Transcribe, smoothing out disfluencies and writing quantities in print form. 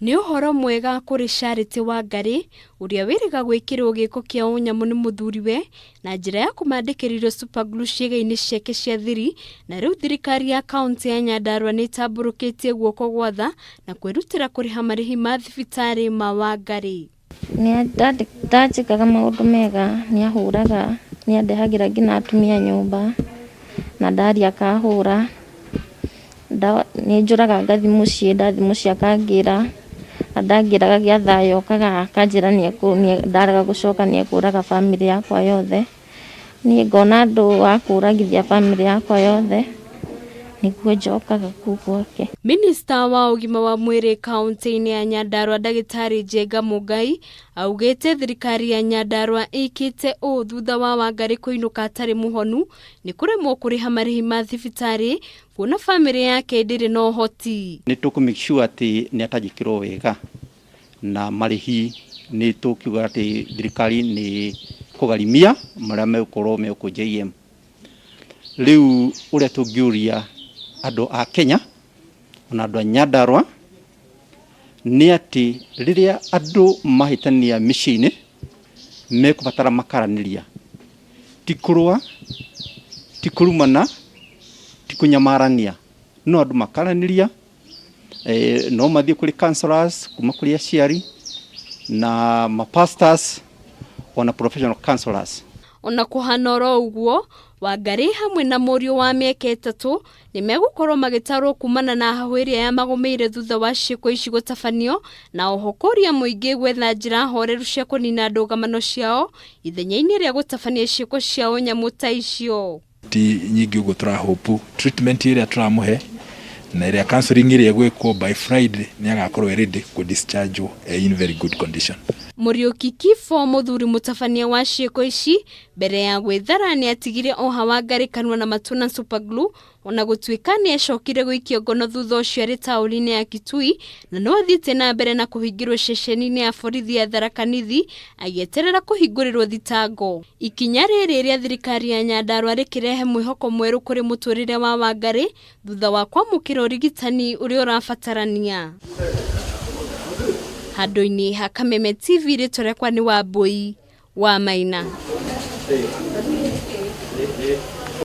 Nĩ ũhoro mwega kũrĩ Charity Wangarĩ ũrĩa wĩrĩga gwĩkĩrwo gĩko kĩa ũnyamũ nĩ mũthuriwe na njĩra ya kũmandĩkĩrĩrio super glue ciĩga-inĩ ciake cia thiri, na rĩu thirikari ya kaũntĩ ya Nyandarua nĩ ĩtambũrũkĩtie guoko gwa tha na kwĩrutĩra kũrĩha marĩhi ma thibitarĩ ma Wangarĩ. Ndanjĩkaga maũndũ mega, nĩahũraga, nĩandehagĩra nginya atumia nyũmba, na ndaria akahũra, nĩnjũraga ngathiĩ mũciĩ, ndathiĩ mũciĩ akangĩra, na ndangĩra agagĩa thayũ okaga akanjĩra ndarega gũcoka nĩekũraga bamĩrĩ yakwa yothe. Niĩ ngona andũ a kũragithia bamĩrĩ yakwa yothe, nĩguo njokaga kũu gwake. Minista wa ũgima wa mwĩrĩ kaũntĩ-inĩ ya Nyandarua ndagĩtarĩ Njenga Mũngai augĩte thirikari ya Nyandarua ĩkĩte ũũ thutha wa Wangarĩ kũinũka atarĩ mũhonu nĩ kũremwo kũrĩha marĩhi ma thibitarĩ kuona bamĩrĩ yake ndĩrĩ na ũhoti. Nĩ tũkũ make sure atĩ nĩ atanjĩkĩrwo wega na marĩhi nĩ tũkiuga atĩ thirikari nĩ kũgharimia marĩa megũkorwo me gũkũ JM. Rĩu ũrĩa tũngĩũria andũ a Kenya ona andũ a Nyandarua nĩ atĩ rĩrĩa andũ mahĩtania mĩciĩ-inĩ mekũbatara makaranĩria, ti kũrũa, ti kũrumana, ti kũnyamarania, no andũ makaranĩria. No mathiĩ kũrĩ counselors kuma kũrĩ aciari na ma pastors ona professional counselors. Ona kũhana oro ũguo, Wangarĩ hamwe na mũriũ wa mĩaka 3 nĩ megũkorwo magĩtarwo kumana na hahũ ĩrĩa yamagũmĩire thutha wa ciĩko ici gũtabanio, na oho kũria mũingĩ gwetha njĩra horeru cia kũnina ndũgamano ciao ithenya-inĩ rĩa gũtabania ciĩko cia ũnyamũ ta icio. Ti nyingĩ ũguo tũrahope treatment ĩrĩa tũramũhe na ĩrĩa counseling ĩrĩa ĩgwĩkwo by Friday nĩ agakorwo ready kũ discharge in very good condition. Mũriũki Kifo mũthuri mũtabania wa ciĩko ici mbere ya gwĩthara nĩ atigire oha Wangarĩ kanua na matũ na super glue, ona gũtuĩka nĩ acokire gũikio ngono thutha ũcio arĩ taũni-inĩ ya Kitui, na no athiĩte na mbere na kũhingĩrwo ceceni-inĩ ya borithi ya Tharaka Nithi agĩeterera kũhingũrĩrwo thitango. Ikinya rĩrĩ rĩa thirikari ya Nyandarua rĩkĩrehe mwĩhoko mwerũ kũrĩ mũtũrĩre wa Wangarĩ thutha wa kwamũkĩra ũrigitani ũrĩa ũrabatarania. Handũ-inĩ ha Kameme TV rĩtwa rĩakwa nĩ Wambui wa Maina.